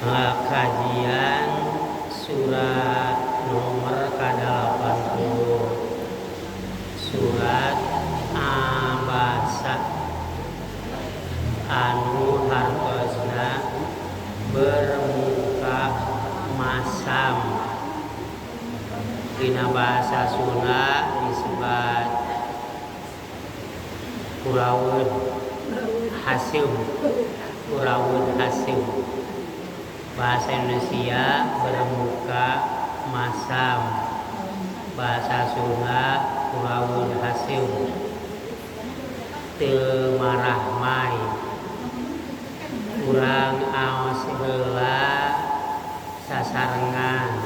Kajian surat nomor ke-80, surat Abasa anu hartosna bermuka masam. Dina bahasa Sunda disebut kuraweun haseum, kuraweun haseum. Bahasa Indonesia bermuka masam, bahasa Sunda kuraweun haseum, teu marahmai. Urang aos heula sasarengan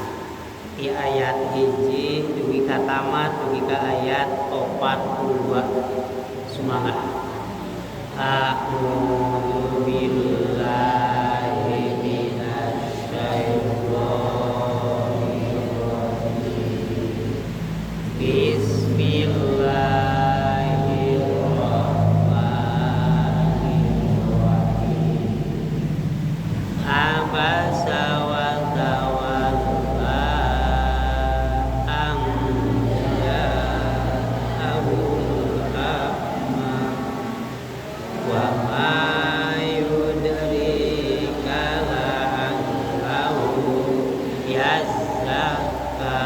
di ayat 1 dugi ka tamat, dugi ka ayat 42. Semangat. A'udzu billahi minasyaitonir rajim. Bismillahirrahmanirrahim. Abasa wa tawalla an ja'ahul a'ma wa ma yudrika la'allahu yazzakka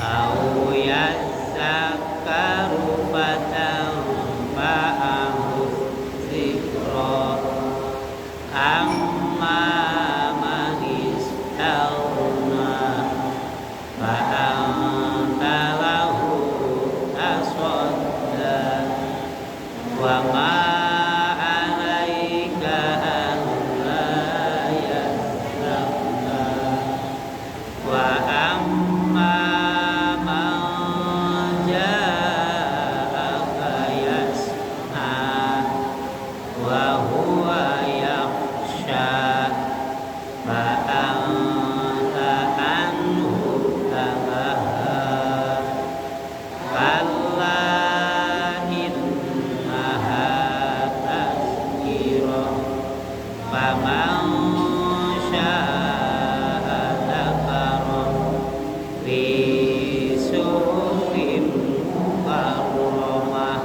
aw yazzakkaru fatanfa'ahu dzikra. Amma man istaghna fa anta lahu tasadda wa ma 'alaika alla yazzakka wa amma man ja'aka yas'a wa huwa yakhsha fa anta anhu talaha. Kalla innaha tazkirah faman sya'a dzakara fi suhufin mukarramah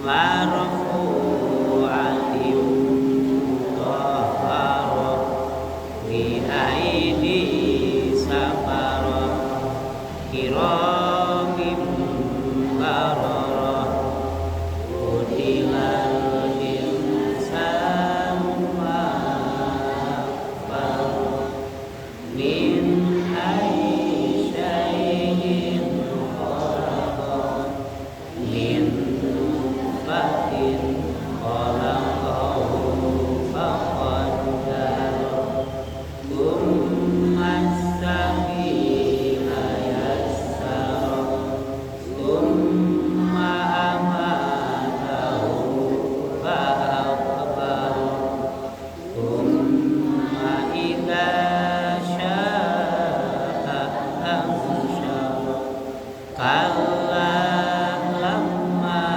marfu'atin mutahharah bi aidi safarah kiramin bararah. Qutilal insanu ma akfarah min ayyi syai'in khalaqah min nutfatin khalaqahu faqaddarah thumma as-sabila yassarah thumma amatahu fa'aqbarah thumma idza sya'a ansyarah. Kalla lamma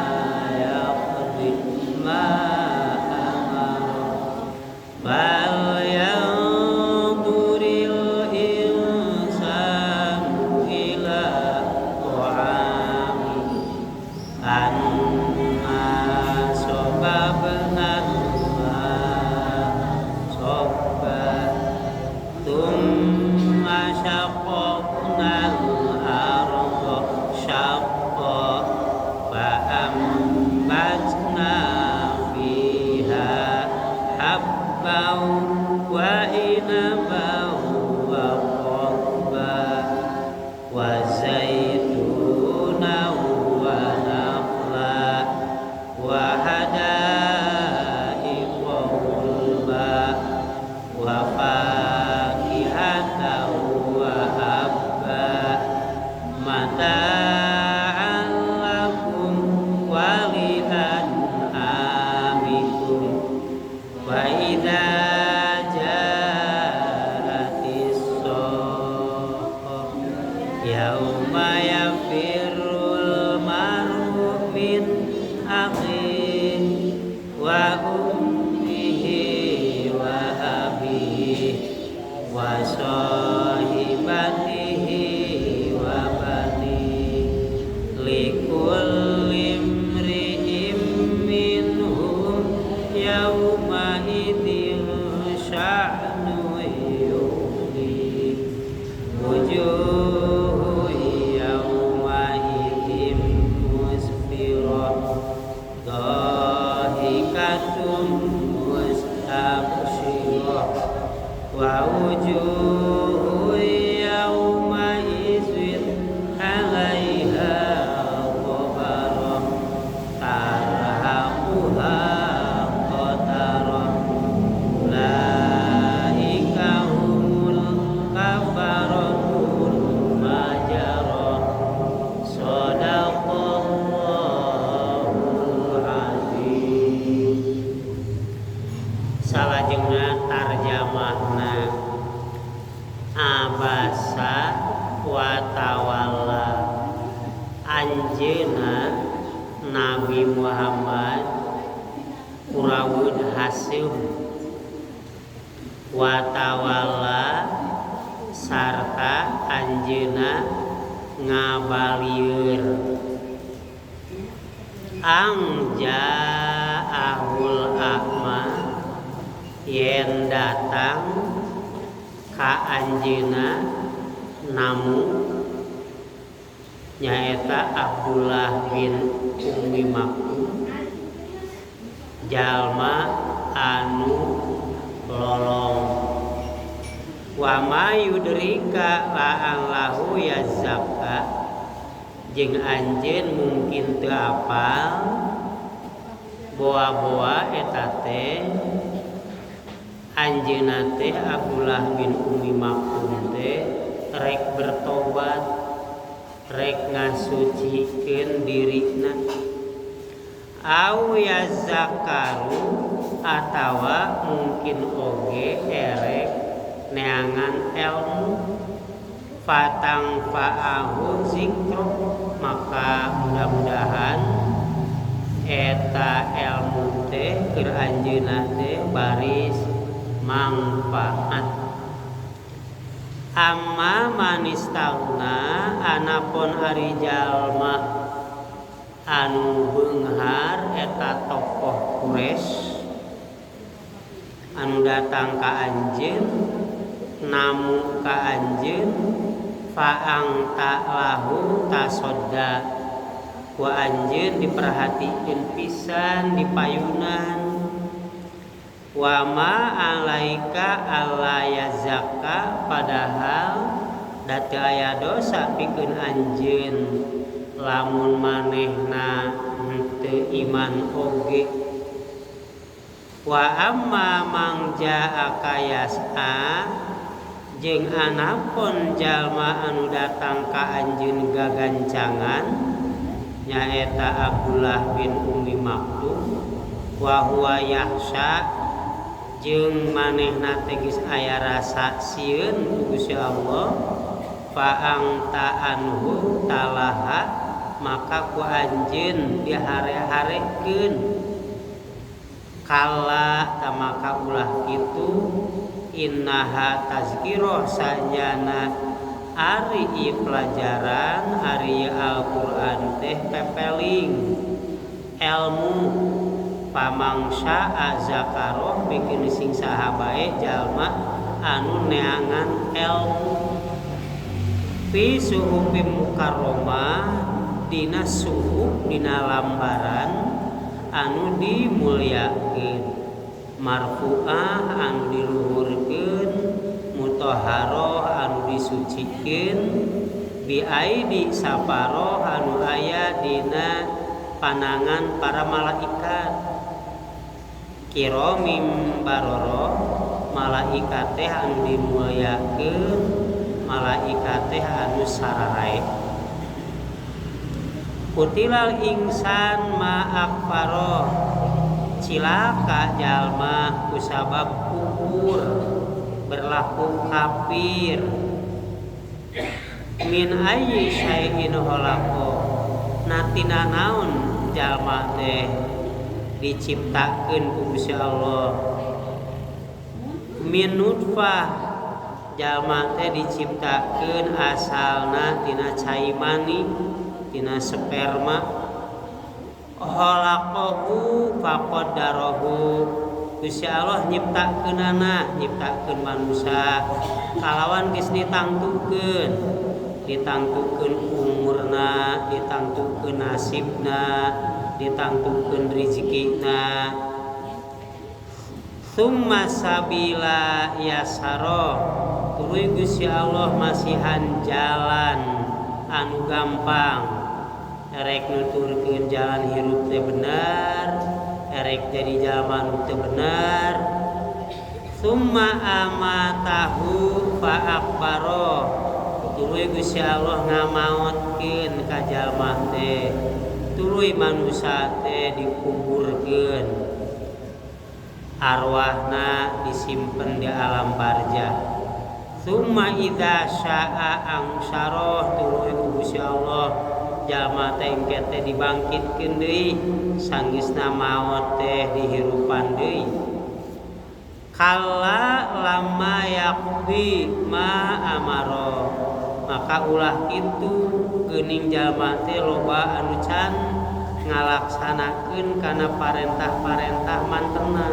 yaqdi ma amara bal yanzuril insanu ila ta'ami anna sababna al-ma'a sabba thumma syaqqaqna al-arda syaqqa fa ambatna fiha habban wa inaban wa qadba wa zaitunan wa nakhla wa hadaiqa ghulba wa fakihatan wa abba mata'an lakum wa li'an'amikum. Wa idza ja'atis sakhah yauma yafirrul mar'u min akhihi wa ummihi wa abihi yawma idzin sya'nu yughni wujuhu yawma idzin musfirah dhahikatun mustabsyirah wa wujuhu yawma idzin 'alaiha ghabarah tarhaquha qatarah ulaika humul kafaratul fajarah. Shadaqallahul azim. Salajengna tarjamahna abasa wa tawalla anjeuna Nabi Muhammad kurawud haseum wa tawalla sarta anjeuna ngabalieur ang ja'ahul a'ma yen datang ka anjeuna namu nyaeta Abdullah bin Ummi Maktum jalma anu lolong wa ma yudrika la'allahu yazakka jeung anjeun mungkin teu apal boa-boa eta teh anjeunna teh Abdullah bin Ummi Maktum teh rek bertobat rek ngasucikeun dirina au yazakaru atawa mungkin oge erek neangan ilmu fatang fa'ahu zikro maka mudah-mudahan eta ilmu teh keur anjeunna teh baris mangfaat. Amma manistaghna anapun ari jalma anu beunghar eta tokoh Quraisy anu datang ka anjeun namu ka anjeun faang ta'lahu tasodda ku anjeun diperhatikeun pisan dipayunan wa ma alaika alla yazakka padahal da teu aya dosa pikeun anjeun lamun manehna henteu iman oge. Wa amma mang jaa yas'a jeung anapun jalma anu datang ka anjeun gagancangan nyaeta Abdullah bin Ummi Maktum wa huwa yahsya jeung manehna teh geus aya rasa sieun ku Gusti Allah fa angta anhu talaha maka ku anjeun dihare-harekeun kala maka ulah kitu innaha tazkirah sanyana ari ieu pelajaran ari Al-Qur'an teh pepeling ilmu pamangsa azakaroh bikin sing saha bae jalma anu neangan ilmu fi suhufi mukarramah dina suhuf dina lambaran anu dimulyakeun marfu'ah anu diluhurkeun mutahharah anu disucikeun biaidi safaroh anu aya dina panangan para malaikat kiromim baroro malaikat teh anu dimulyakeun malaikat teh anu sararae. Kutilal insan ma akfaroh cilaka jalma kusabab kufur berlaku kafir min ayyi syai'in khalaqo natina naon jalma teh diciptakeun ku Gusti Allah min nutfah jalma teh diciptakeun asalna tina cai mani tina sperma khalaqahu faqaddarahu Gusti Allah nyiptakeunana, nyiptakeun manusia kalawan geus ditangtukeun, ditangtukeun umurna, ditangtukeun nasibna, ditangtukeun rezekina. Tsumma sabila yasaro, tuluy Gusti Allah masihan jalan anu gampang, erek nuturkeun jalan hirup teh bener, erek jadi jalma nu teu bener. Tsumma amatahu fa akbaro, tuluy Gusti Allah ngamaotkeun ka jalma teh, tuluy manusia teh dikuburkeun, arwahna disimpen di alam barzah. Tsumma idza syaa ansyara, tuluy Gusti Allah jalma teh engke teh dibangkitkeun deui sanggeusna maot teh dihirupan deui. Kalla lamma yaqdi ma amara, maka ulah kitu geuning jalma teh loba anu can ngalaksanakeun kana parentah-parentah mantena.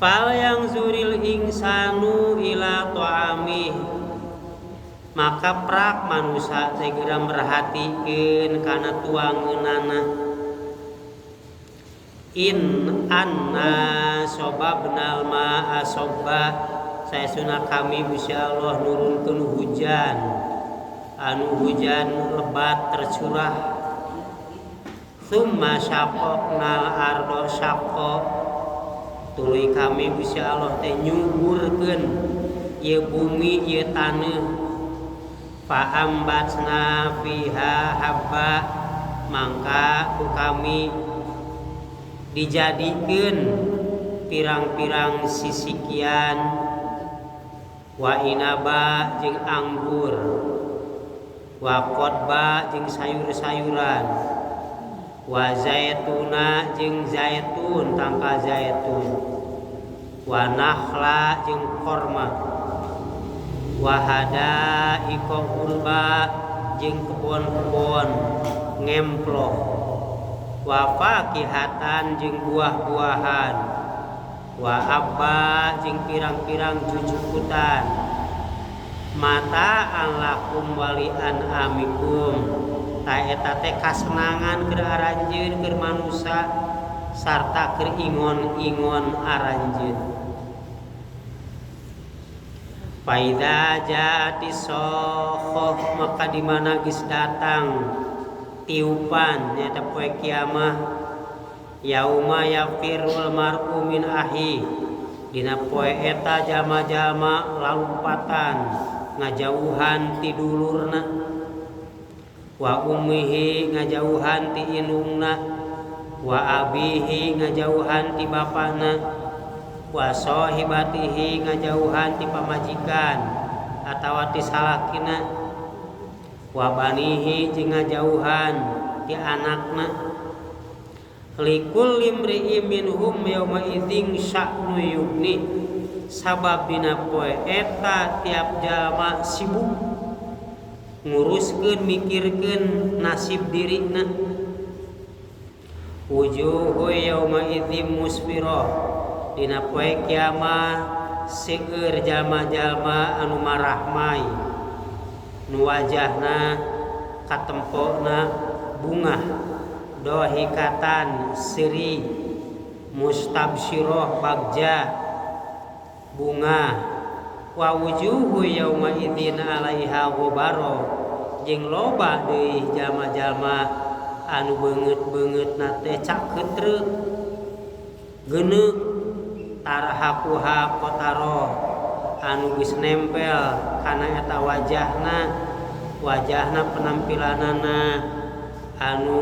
Fal yang zuril insanu ila ta'amih, maka prak manusia teh geura merhatikeun kana tuangeunana. In anna sobabnal ma'a sobba, saesuna kami Gusti Allah nurunkeun hujan anu hujan lebat tercurah. Tsumma syaqaqnal ardo syaqqa, tuluy kami Gusti Allah teh nyuburkeun ieu bumi ieu taneuh. Fa ambatna fiha habba, mangka ku kami dijadikeun pirang-pirang sisikian, wa inaba jeung anggur, wa qadba jeung sayur-sayuran, wa zaituna jeung zaitun tangkal zaitun, wa nakhla jeung korma, wa hadaiqa gulba jeung kebon-kebon ngemploh, wa fakihatan jeung buah-buahan, wa abba jeung pirang-pirang jujukutan. Mata lakum wali an'amikum, ta eta teh kasenangan keur aranjeun keur manusa sarta keur ingon-ingon aranjeun. Faida jaati sokhah, maka di mana geus datang tiupan nyata poe kiamah, yauma yafirul mar'u min ahi, dina poe eta jalma-jalma lalumpatan ngajauhan ti dulurna, wa ummihi ngajauhan ti indungna, wa abihi ngajauhan ti bapana, wa sahibatihi ngajauhan ti pamajikan atawa ti salakina, wa banihi jeung ngajauhan ti anakna. Likul limri'in minhum yauma idzin sya'nu yugni, sabab dina poe eta tiap jalma sibuk nguruskeun mikirkeun nasib dirina. Wujuhu yauma idzin musfirah, dina poe kiamah seueur jalma-jalma anu marahmai, nu wajahna katempona bungah, dohikatan seri, mustabsyirah bagja bunga, wa wujuhu yauma idzin alaiha ghubaro, jeung loba deui jalma-jalma anu beungeut-beungeutna teh cakeutreuk geuneuk, tarhaquha qataro, anu geus nempel kana eta wajahna, wajahna penampilanana anu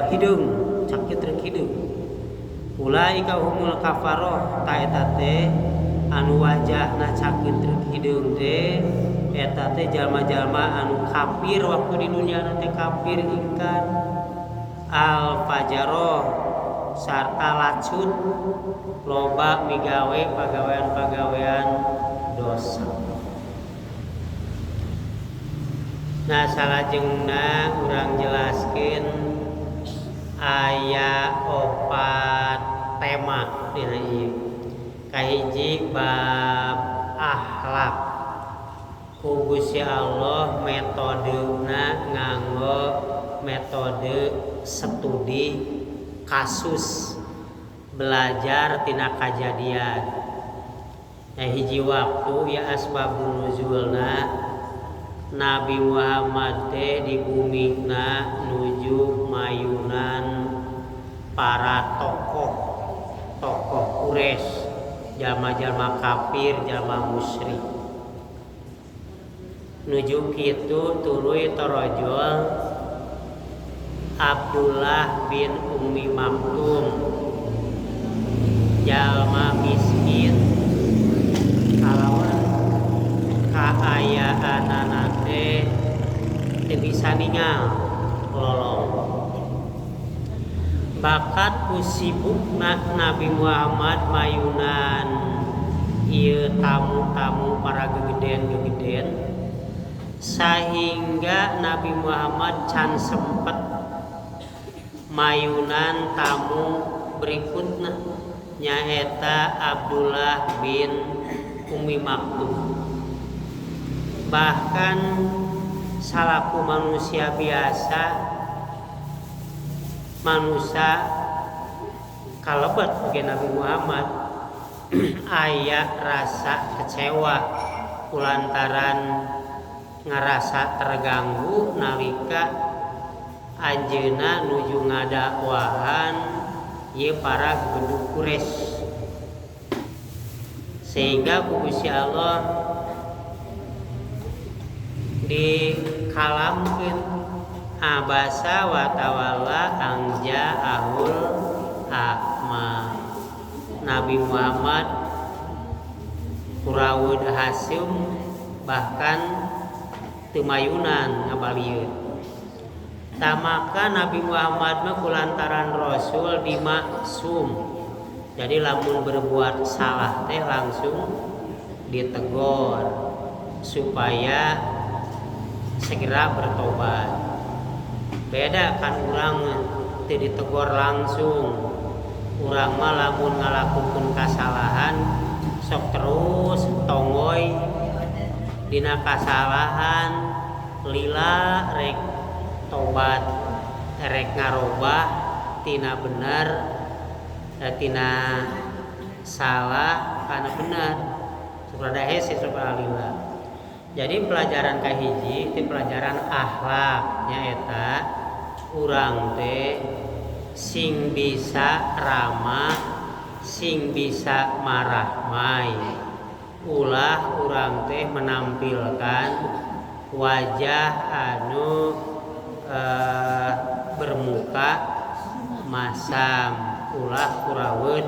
hideung, cakeutreuk hideung. Ulaika humul kafaroh, ta eta teh anu wajahna cakeutreuk hideung teh eta teh jalma-jalma anu kafir waktu di dunia teh kafir ingkar, al fajaroh sarta lacut, loba migawe pagawean-pagawean dosa. Nah salajengna urang jelaskeun Aya opat tema dina ieu. Kahiji bab akhlak. Ku Gusti Allah metodena nganggo metode studi kasus, belajar tina kajadian. Nah, hiji waktu ya asbabun nuzulna Nabi Muhammad teh di bumina nuju mayunan para tokoh tokoh Quraisy, jalma-jalma kafir, jalma musyrik. Nuju kitu tuluy torojol Abdullah bin Ummi Maktum, jalma miskin kalawan kaayaanana teh teu bisa ningal, lolong. Bakat ku sibukna Nabi Muhammad mayunan ieu tamu-tamu para gegeden-gegeden, sehingga Nabi Muhammad can sempet mayunan tamu berikutna, nyaeta Abdullah bin Ummi Maktum. Bahkan salaku manusia biasa, manusia kalebet oge Nabi Muhammad aya rasa kecewa kulantaran ngarasa terganggu nalika anjeunna nuju ngadakwahan ieu para gedung Quraisy, sehingga ku Gusti Allah dikalamkeun abasa wa tawalla an ja'ahul a'ma. Nabi Muhammad kurawud haseum bahkan teu mayunan ngabalieun. Tamaka Nabi Muhammad mah kulantaran Rasul dimaksum. Jadi lamun berbuat salah teh langsung ditegur supaya segera bertobat. Beda kan urang teu ditegur langsung. Urang mah lamun ngalakukeun kasalahan sok terus tonggoy dina kasalahan, lila rek tobat, rek ngarobah tina bener, tina salah kana bener, sok rada hese, sok lila. Jadi pelajaran kahiji itu pelajaran akhlak, nyaeta urang teh sing bisa ramah, sing bisa marahmai. Ulah urang teh menampilkan wajah anu bermuka masam, ulah kurawud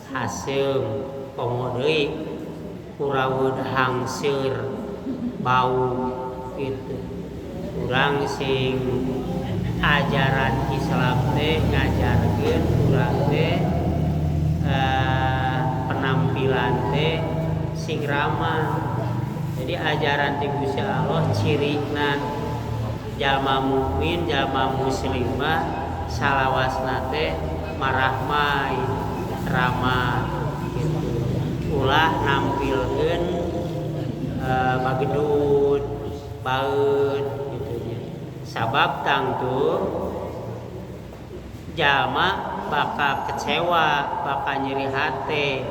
haseum, komo deui kurawud hangseur bau gitu. Urang sing ajaran Islam teh ngajarkeun urang teh penampilan teh sing ramah. Jadi ajaran ti Gusti Allah cirina jalma mukmin, jalma muslimah salawasna teh marahmai, ramah gitu. Ulah nampilkeun bagedut, baeud gitu nya. Sabab tangtu jalma bakal kecewa, bakal nyeri hate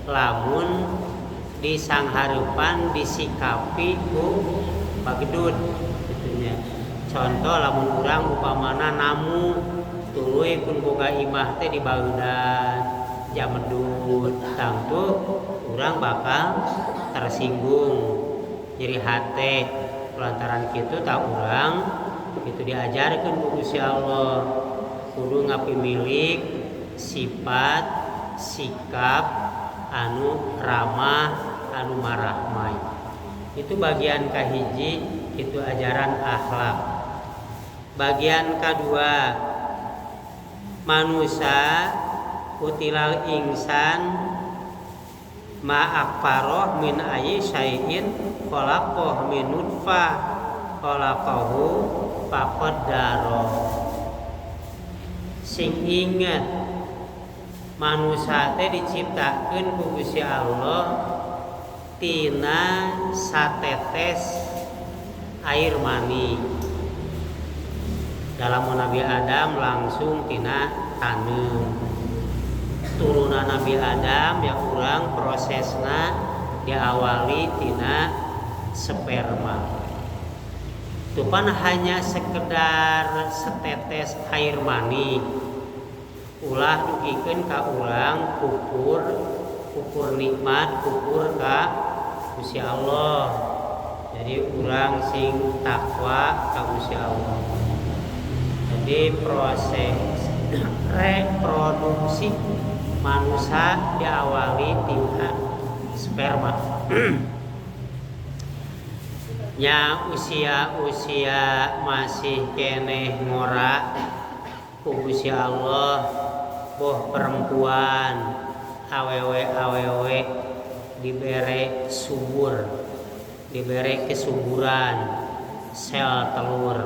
lamun disanghareupan disikapi ku bagedut gitu nya. Contoh lamun urang upamana namu tuluy pun boga imah teh dibaudan jamedut, tangtu urang bakal tersinggung, nyeri hate. Lantaran kitu tak urang itu diajarkeun ku Gusti Allah kudu ngapimilik sifat sikap anu ramah, anu marahmai. Itu bagian kahiji, itu ajaran akhlak. Bagian kedua, manusia utilal insan ma akfaroh min ayyi syai'in khalaqah min nutfah khalaqahu faqaddara. Sing inget manusia teh diciptakeun ku Gusti Allah tina satetes air mani. Dalam Nabi Adam langsung tina taneuh. Turunan Nabi Adam ya urang prosesna diawali tina sperma. Tupan hanya sekedar setetes air mani. Ulah dugikeun ka urang kufur, kufur nikmat, kufur ka Gusti Allah. Jadi urang sing takwa ka Gusti Allah. Jadi proses reproduksi manusia diawali tina sperma. Nya usia-usia masih keneh ngora ku Gusti Allah, boh perempuan awewe-awewe dibere subur, dibere kesuburan sel telur.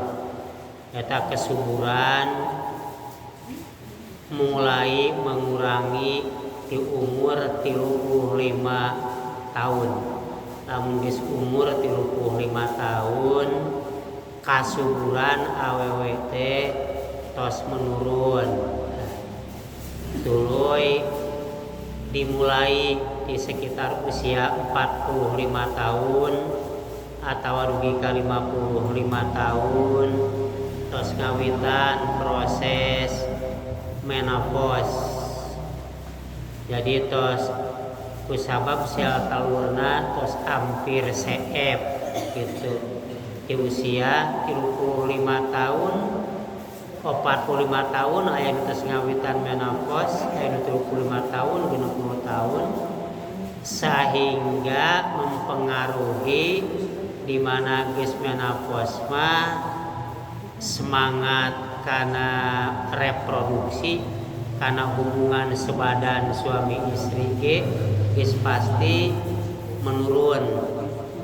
Eta kesuburan mulai mengurangi di umur 35 tahun. Lamun geus umur 35 tahun kasuburan awewe teh tos menurun. Tuluy dimulai di sekitar usia 45 tahun atau dugi ka 55 tahun tos ngawitan proses menopause. Jadi tos kusabab sel telurna tos hampir seep gitu. Di usia 35 tahun, 45 tahun aya nu tos ngawitan menopause, aya nu 35 tahun, 60 tahun, sehingga mempengaruhi di mana geus menopause mah semangat kana reproduksi, kana hubungan sebadan suami istri ge geus pasti menurun,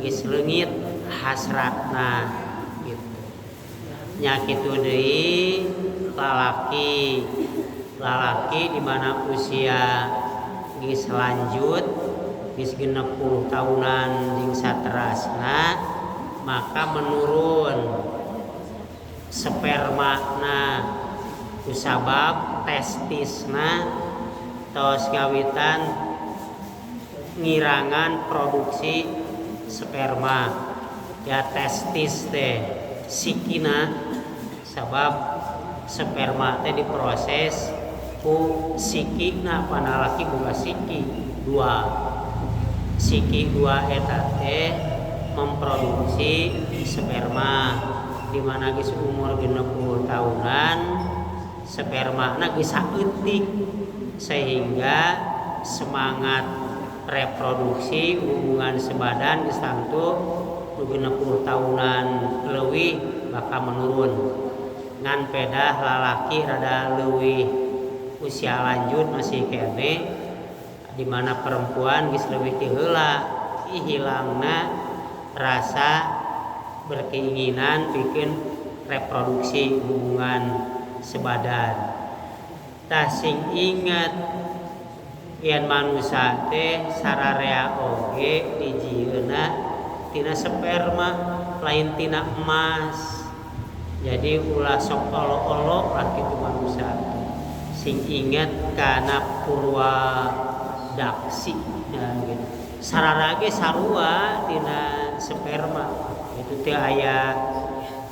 geus leungit hasratna gitu. Nya kitu deui lalaki, lalaki di mana usia geus lanjut, geus 60 tahunan jeung saterasna, maka menurun spermana kusabab testisna tos ngawitan ngirangan produksi sperma. Ya testis teh sikina, sabab sperma teh diproses ku sikina, panalaki boga siki dua. Siki dua eta teh memproduksi sperma, di mana geus umur 60 tahunan spermana geus saeutik, sehingga semangat reproduksi hubungan sebadan geus tangtu 60 tahunan leuwih bakal menurun. Ngan pedah lalaki rada leuwih usia lanjut masih kene, di mana perempuan geus leuwih ti heula hilangna rasa berkeinginan bikin reproduksi hubungan sebadan. Tah sing inget yen manusia teh sararea oge dijieunna tina sperma, lain tina emas. Jadi ulah sok olo-olo lah kitu manusia. Sing inget kana purwa daksi ya, gitu. Sararea ge sarua tina sperma. Itu teh aya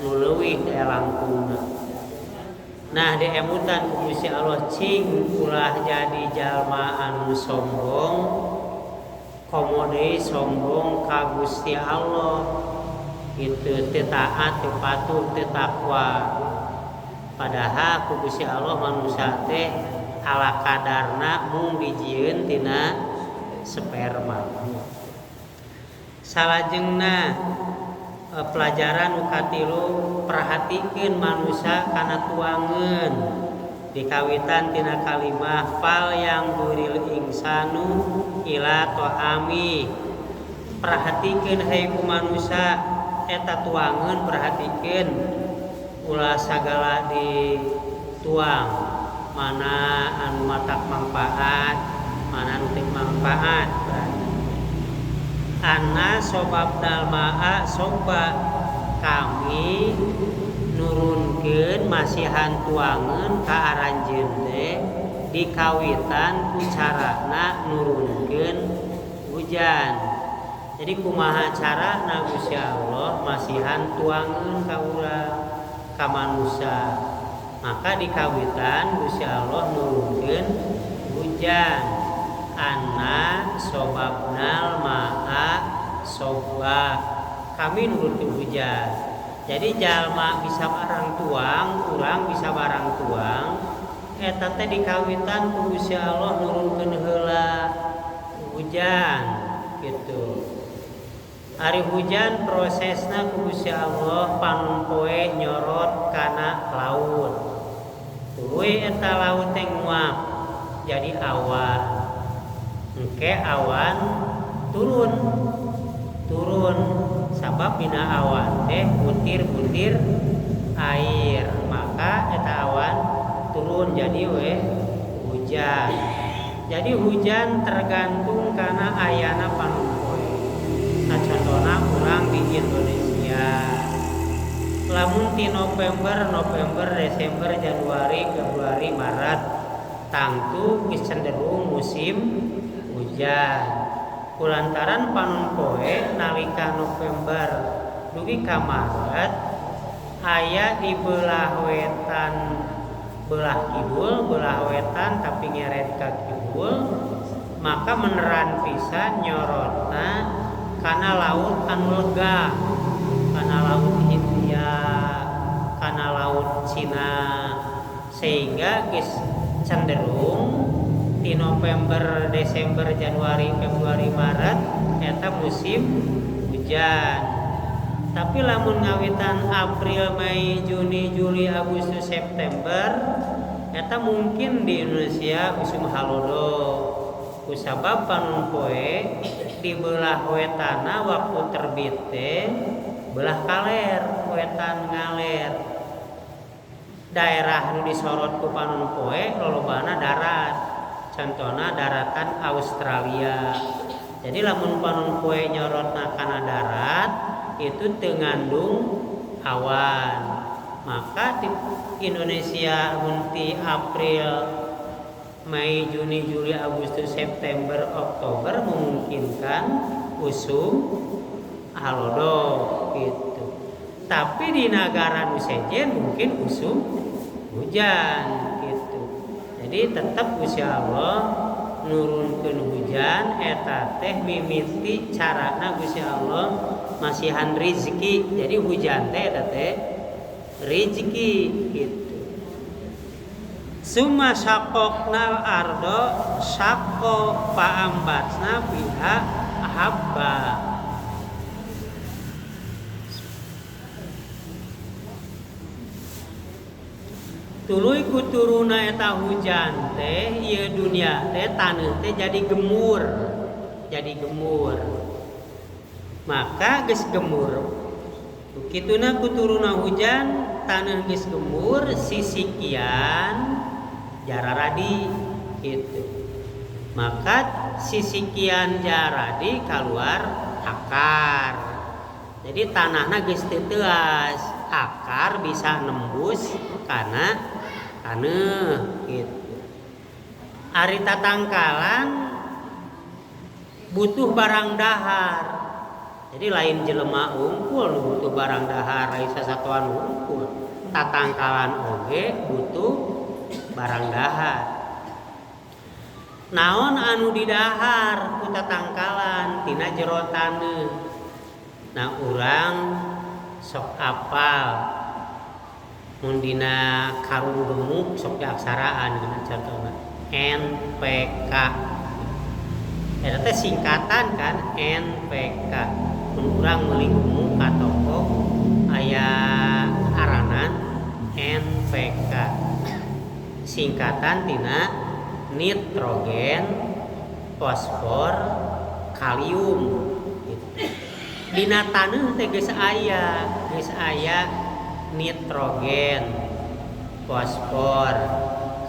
nu leuwih teh langkungna. Nah diemutan ku Gusti Allah cing ulah jadi jalma anu sombong, komo deui sombong ka Gusti Allah. Itu teu taat, teu patuh, teu takwa. Padahal ku Gusti Allah manusia teh ala kadarna mung dijieun tina sperma. Salajengna pelajaran nu katilu, perhatikeun manusia kana tuangeun. Dikawitan tina kalimah fal yang duril insanu ila to'ami. Perhatikeun hei ku manusia eta tuangeun, perhatikeun ulah sagala dituang. mana anu matak manfaat, mana anu teu manfaat. Anna sobabnal ma'a soba kami nurunkeun masihan tuangeun ka aranjeun teh dikawitan ku carana nurunkeun hujan. Jadi kumaha carana Gusti Allah masihan tuangeun ka urang ka manusia. Maka dikawitan Gusti Allah nurunkeun hujan. Anna sobabnal ma'a soba kami nurunkeun hujan. Jadi jalma bisa barang tuang, urang bisa barang tuang eta teh dikawitan ku Gusti Allah nurunkeun heula hujan gitu. Ari hujan prosesna ku Gusti Allah panon poe nyorot kana laut. Tuluy eta laut teh nguap jadi awan. Engke awan turun sabab dina awan teh butir-butir air, maka eta awan turun jadi we hujan. Jadi hujan tergantung karena ayana panon poe. Nah, contohna urang di Indonesia lamun ti November, Desember, Januari, Februari, Maret tangtu geus cenderung musim hujan. Kulantaran panon poe nalika November dugi ka Maret aya di belah wetan belah kidul, belah wetan tapi ngeret ka kidul, maka meneran pisan nyorotna kana laut anu lega, kana laut Hindia, kana laut Cina, sehingga geus cenderung di November, Desember, Januari, Februari, Maret eta musim hujan. Tapi lamun ngawitan April, Mei, Juni, Juli, Agustus, September eta mungkin di Indonesia usum halodo. Kusabab panon poe di belah wetana waktu terbit teh belah kaler, wetan ngaler. Daerah nu disorot ku panon poe lolobana darat. Contohna daratan Australia. Jadi lamun panon poe nyorotna kana darat itu teu ngandung awan. Maka di Indonesia mun ti April, Mei, Juni, Juli, Agustus, September, Oktober memungkinkan usum halodo gitu. Tapi di negara nu sejen mungkin usum hujan gitu. Jadi tetap Gusti Allah nurunkeun hujan eta teh mimiti carana Gusti Allah masihan rezeki. Jadi hujan teh eta teh rezeki gitu. Summa syaqaqnal ardo syaqqa fa'ambatna fiha habba. Tuluy ku turuna eta hujan teh ieu dunia teh taneuh teh jadi gemur, jadi gemur. Maka geus gemur. Kituna ku turuna hujan taneuh geus gemur sisikian jararadi gitu. Maka sisikian jaradi keluar akar. Jadi tanahna geus teu teuas, akar bisa nembus kana taneuh gitu. Ari tatangkalan butuh barang dahar. Jadi lain jelema unggul butuh barang dahar, lain sasatuan unggul. Tatangkalan oge butuh barang dahar. Naon anu didahar ku tatangkalan tina jero taneuh. Nah urang sok apal mun dina karung gemuk sok diaksaraan dina contohna NPK. Eta teh singkatan kan NPK. Mun urang meuli gemuk ka toko aya aranan NPK. Singkatan tina nitrogen, fosfor, kalium gitu. Dina taneuh teh geus aya nitrogen, fosfor,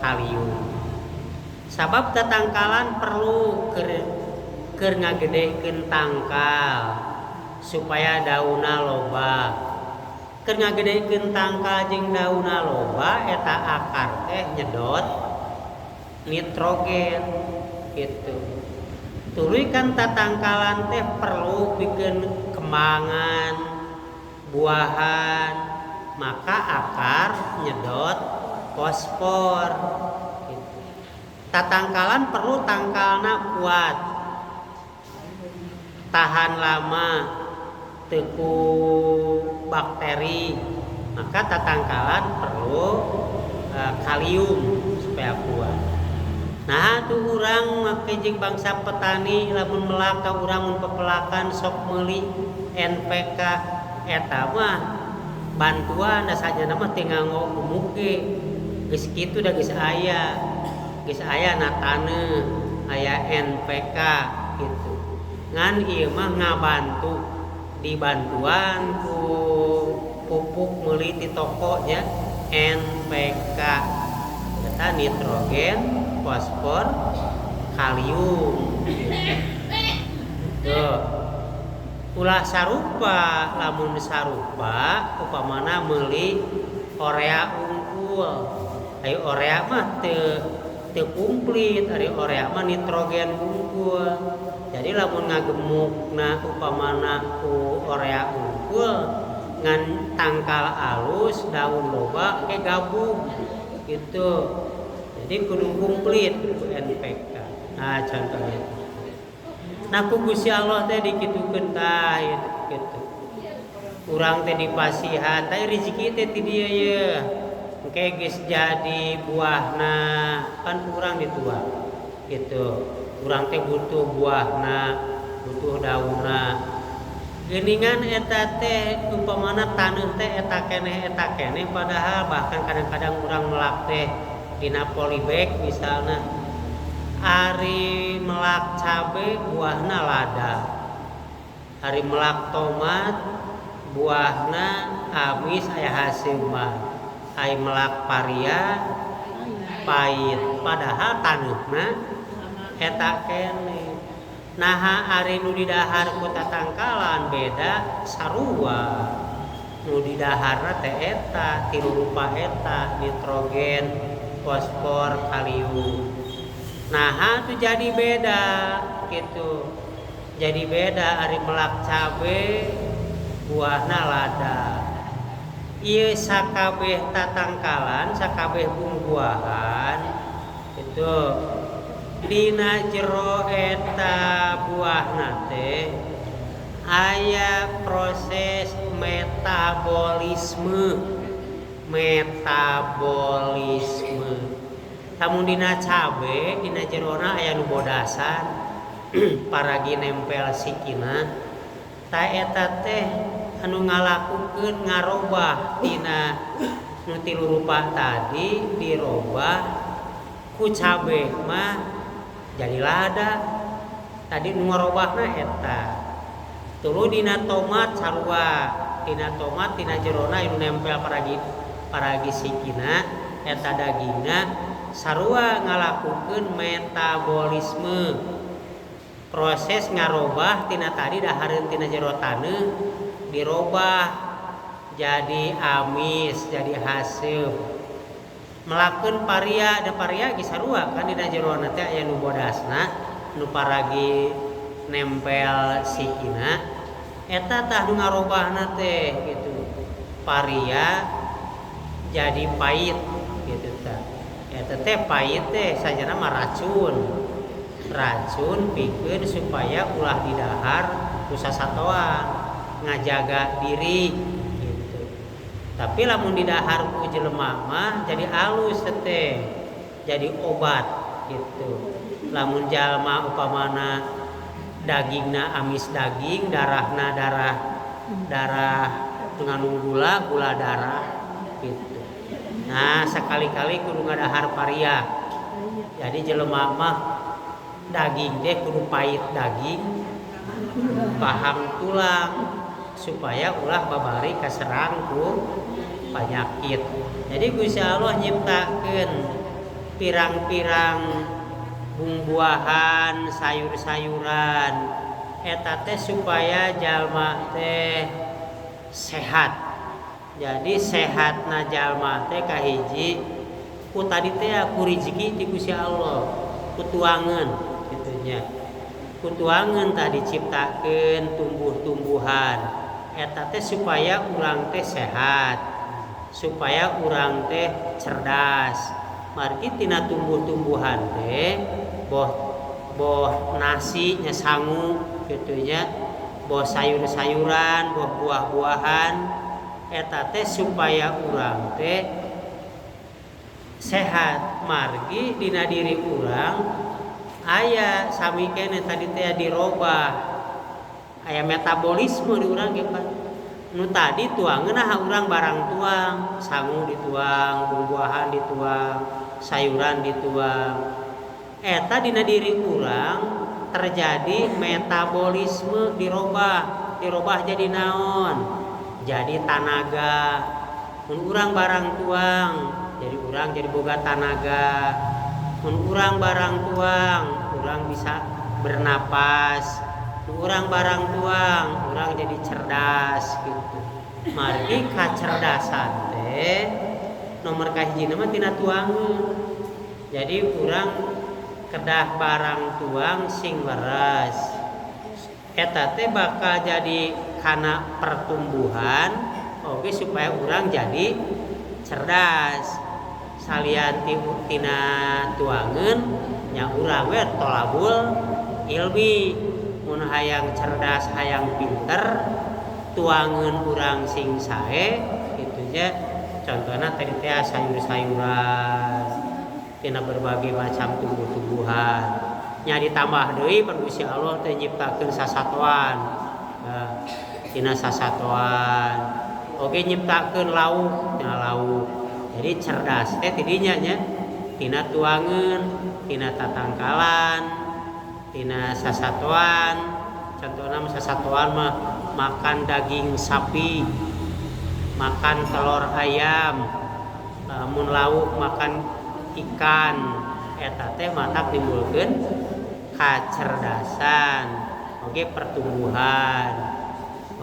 kalium. Sabab tatangkalan perlu keur ngagedekeun tangkal supaya daunna loba. Keur ngagedekeun tangkal jeung daunna loba eta akar teh nyedot nitrogen gitu. Tuluy kan tatangkalan teh perlu bikin kembangan, buahan, maka akar nyedot fosfor gitu. Tatangkalan perlu tangkalna kuat, tahan lama, teu ku bakteri, maka tatangkalan perlu kalium supaya kuat. Nah tuh urang make jeung bangsa petani lamun melak ka urang mun pepelakan sok meuli NPK eta mah bantuan dasarnya mah teu nganggo pupuk ge geus kitu da geus aya na taneuh aya NPK gitu. Ngan ieu mah ngabantu dibantuan ku pupuk meuli ti toko nya NPK eta nitrogen, fosfor, kalium gitu. Ulah sarupa, lamun sarupa upamana meuli orea unggul. Ayo orea mah teu komplit, ari orea mah nitrogen unggul. Jadi lamun ngagemukna upamana ku orea unggul ngan tangkal alus daun loba ke gabung gitu. Jadi kudu komplit ku NPK. Nah contohnya. Nah ku Gusti Allah teh dikitukeun tah gitu. Urang teh dipasihan, teh rezeki teh ti dieu ye. Engke geus jadi buahna kan urang dituang gitu. Urang teh butuh buahna, butuh daunna. Geuningan eta teh upamana taneuh teh eta keneh padahal bahkan kadang-kadang urang melak teh dina polybag misalna ari melak cabe buahna lada, ari melak tomat buahna amis aya haseumah, ari melak paria pahit, padahal taneuhna eta keneh. Naha ari nu didahar ku tatangkalan beda sarua, nu didaharna teh eta tilu rupa eta nitrogen, fosfor, kalium. Nah itu jadi beda gitu. Jadi beda ari melak cabe buahna lada. Ieu sakabeh tatangkalan, sakabeh buah-buahan itu dina jero eta buahna teh aya proses metabolisme. Metabolisme. Lamun dina cabe dina jerona aya nu bodasan paragi nempel sikina ta eta teh anu ngalakukeun ngarobah tina nu tilu rupa tadi dirobah ku cabe mah jadi lada. Tadi nu ngarobahna eta. Tuluy dina tomat sarua, dina tomat dina jerona anu nempel paragi sikina eta dagingna sarua ngalakukeun metabolisme, proses ngarobah tina tadi dahareun tina jero taneuh dirobah jadi amis, jadi haseum. Melakeun paria, da paria ge sarua kan dina jerona teh aya nu bodasna, nu paragi nempel sikina eta tah nu ngarobahna teh gitu. Paria jadi pahit gitu tah. Eta teh pahit teh sajana mah racun. Racun pikeun supaya ulah didahar ku sasatoan, ngajaga diri gitu. Tapi lamun didahar ku jelema mah jadi alus teh, jadi obat gitu. Lamun jalma upamana dagingna amis daging, darahna darah mengandung gula, gula darah gitu. Nah, sekali-kali kudu ngadahar paria. Jadi jelema mah daging teh kudu pahit daging, pahang tulang supaya ulah babari kaserang ku penyakit. Jadi Gusti Allah nyiptakeun pirang-pirang bumbuahan, sayur-sayuran eta teh supaya jalma teh sehat. Jadi sehatna jalma teh kahiji ku tadi teh ku rezeki ti Gusti Allah, ku tuangeun kitu nya. Ku tuangeun tadi ciptakeun tumbuh-tumbuhan eta teh supaya urang teh sehat, supaya urang teh cerdas. Margi tina tumbuh-tumbuhan teh boh nasi nya sangu kitu nya, boh sayur-sayuran, boh buah-buahan eta teh supaya urang teh sehat. Margi dina diri urang aya sami keneh tadi teh dirobah, aya metabolisme di urang ge Pak. Nu tadi tuangeun nah urang barang tuang, sangu dituang, buah-buahan dituang, sayuran dituang. Eta dina diri urang terjadi metabolisme dirobah, dirobah jadi naon? Jadi tanaga. Mun urang barang tuang, jadi urang jadi boga tanaga. Mun urang barang tuang, urang bisa bernapas. Urang barang tuang, urang jadi cerdas gitu. Margi kacerdasan teh nomor kahiji mah tina tuangeun. Jadi urang kedah barang tuang sing leres. Eta teh bakal jadi kana pertumbuhan oge supaya urang jadi cerdas. Salian tina tuangeun nya urang we tolabul ilmi. Mun hayang cerdas, hayang pinter, tuangeun urang sing sae kitu nya. Contohna tadi teh sayur-sayuran tina berbagai macam tumbuh-tumbuhan. Nya ditambah deui pan Gusti Allah teh nyiptakeun sasatoan. Nah, tina sasatoan. Oge nyiptakeun lauk, tina lauk. Jadi cerdas teh tidinya nya tina tuangeun, tina tatangkalan, tina sasatoan. Contohna mah sasatoan mah makan daging sapi, makan telur ayam, lamun lauk makan ikan, eta teh matak timbulkeun kacerdasan, oge pertumbuhan.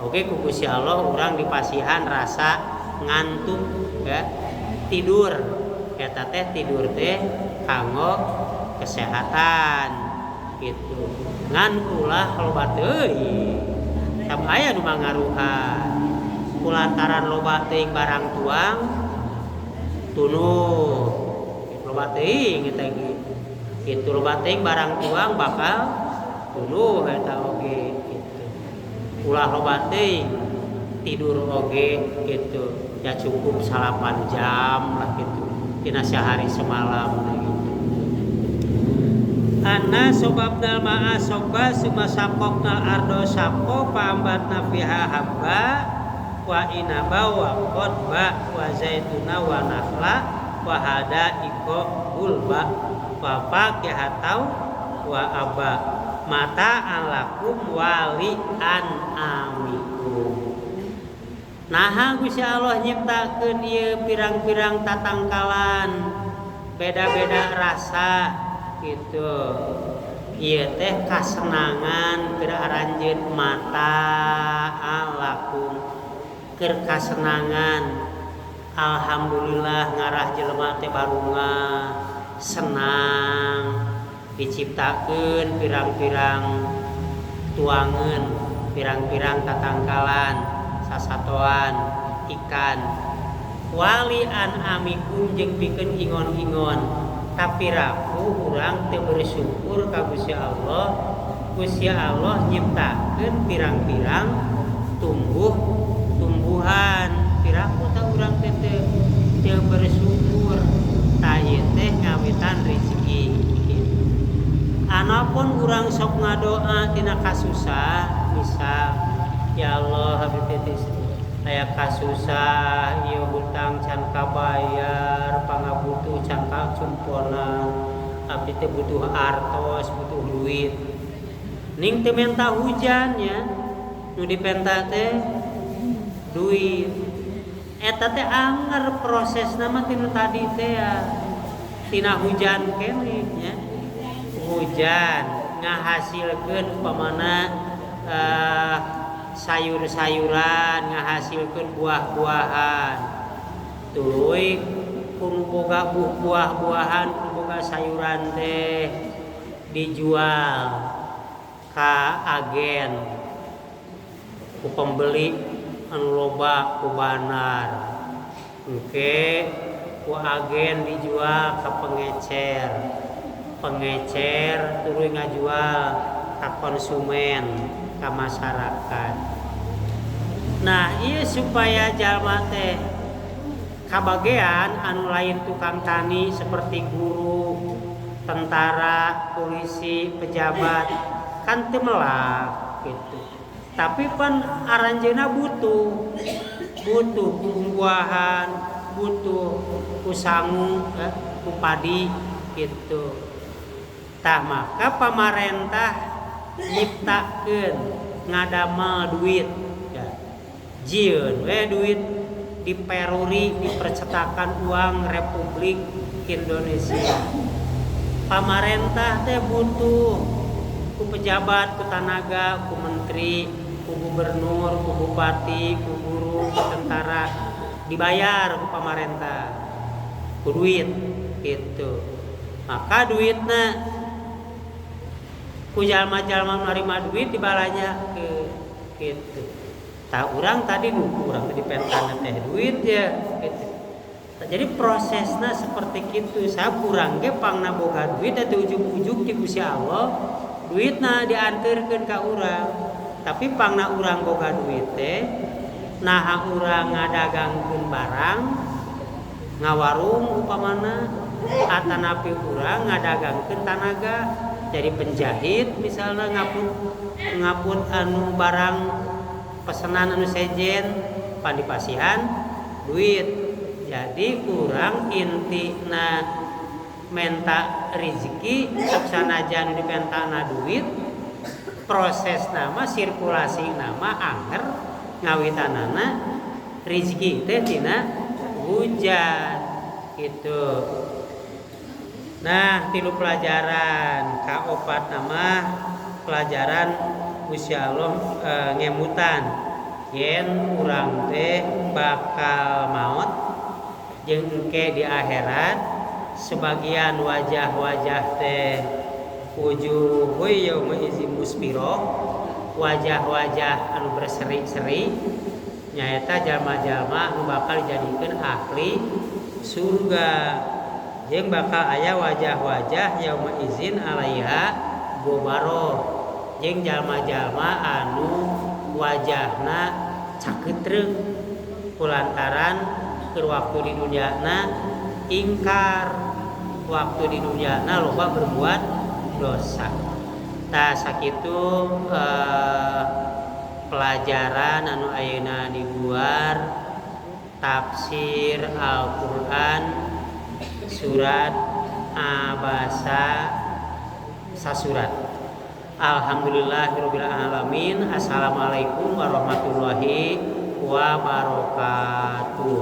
Oge ku Gusti Allah urang dipasihan rasa ngantuk ya, tidur. Eta teh tidur teh kanggo kesehatan gitu. Ngan ulah loba teuing. Sam aya nu mangaruhan. Kulantaran loba teuing barang tuang tunuh. Loba teuing eta ge. Kitu loba teuing barang tuang bakal tunuh eta oge gitu. Ulah loba teuing tidur oge gitu. Ya cukup 8 jam lah gitu. Tina sehari semalam gitu. Anna sobabnal ma'a soba summa syaqaqnal ardo syaqqa fa'ambatna fiha habba wa inaba wa qadba wa zaituna wa nakhla wa hadaiqa gulba wa fakihatau wa abba mata'an lakum wali an'amikum. Naha Gusti Allah nyiptakeun ieu pirang-pirang tatangkalan beda-beda rasa gitu. Ieu teh kasenangan keur aranjeun mata'an lakum, keur kasenangan. Alhamdulillah ngarah jelema teh barunga senang diciptakeun pirang-pirang tuangeun, pirang-pirang tatangkalan, sasatoan, ikan. Wali an amikum jeung pikeun ingon-ingon. Tapi raku urang teu bersyukur ka Gusti Allah. Gusti Allah nyiptakeun pirang-pirang tumbuh-tumbuhan. Piraku tah urang teh teu bersyukur. Tah ieu teh ngawitan rezeki. Anapun urang sok ngadoa tina kasusah, misal ya Allah abdi teh aya kasusah, ieu hutang can kabayar, pangabutuh can kacumponan, abdi teh butuh artos, butuh duit. Ning teu menta hujan nya, nu dipenta teh duit. Eta teh anger prosesna mah tinu tadi teh ya. Tina hujan keneh nya. Hujan ngahasilkeun upamana sayur-sayuran, ngahasilkeun buah-buahan. Tuluy ku boga buah-buahan, ku boga sayuran teh dijual ka agen, ku pembeli anu loba ku bandar. Engke ku agen dijual ka pengecer, pengecer tuluy ngajual ka konsumen, ka masyarakat. Nah, ieu supaya jalma teh kabagean anu lain tukang tani seperti guru, tentara, polisi, pejabat kan teu melak gitu. Tapi pan aranjeuna butuh, butuh buah-buahan, butuh ku sangu, ku padi gitu. Tah maka pamarentah nyiptakeun ngadamel duit ya. Jieun we duit diperuri, dipercetakan uang Republik Indonesia. Pamarentah teh butuh ku pejabat, ku tanaga, ku menteri, ku gubernur, ku bupati, ku guru, ku tentara, dibayar ku pamarentah ku duit gitu. Maka duitna ku jalma-jalma menerima duit dibalanja ke gitu. Tah urang tadi nu urang tadi pentana teh duit ya gitu. Jadi prosesnya seperti itu. Saya kurang ge pangna boga duit teh ujug-ujug ti Gusti Allah duitna dianterkeun ka urang. Tapi pangna urang boga duit teh naha urang ngadagangkeun barang, ngawarung upamana, atanapi urang ngadagangkeun tanaga jadi penjahit misalnya, ngaput ngaput anu barang pesanan anu sejen pan dipasihan duit. Jadi kurang intina menta rezeki sanajan dipentana duit, proses nama sirkulasi nama anger ngawitanana rezeki teh tina hujan gitu. Nah, tilu pelajaran, kaopat nama pelajaran Gusti Allah ngemutan yen urang teh bakal maot jeung engke di akhirat sebagian wajah-wajah teh wujuhu yauma idzin musfiroh, wajah-wajah anu berseri-seri nyaeta jalma-jalma anu bakal dijadikeun ahli surga, jeung bakal aya wajah-wajah yauma izin alaiha ghobaroh, jeung jalma-jalma anu wajahna caketreung kulantaran keur waktu di dunyana ingkar, waktu di dunyana loba berbuat dosa. Tah sakitu pelajaran anu ayeuna diguar tafsir Al-Qur'an surat Abasa sasurat. Alhamdulillahirabbil alamin. Assalamualaikum warahmatullahi wabarakatuh.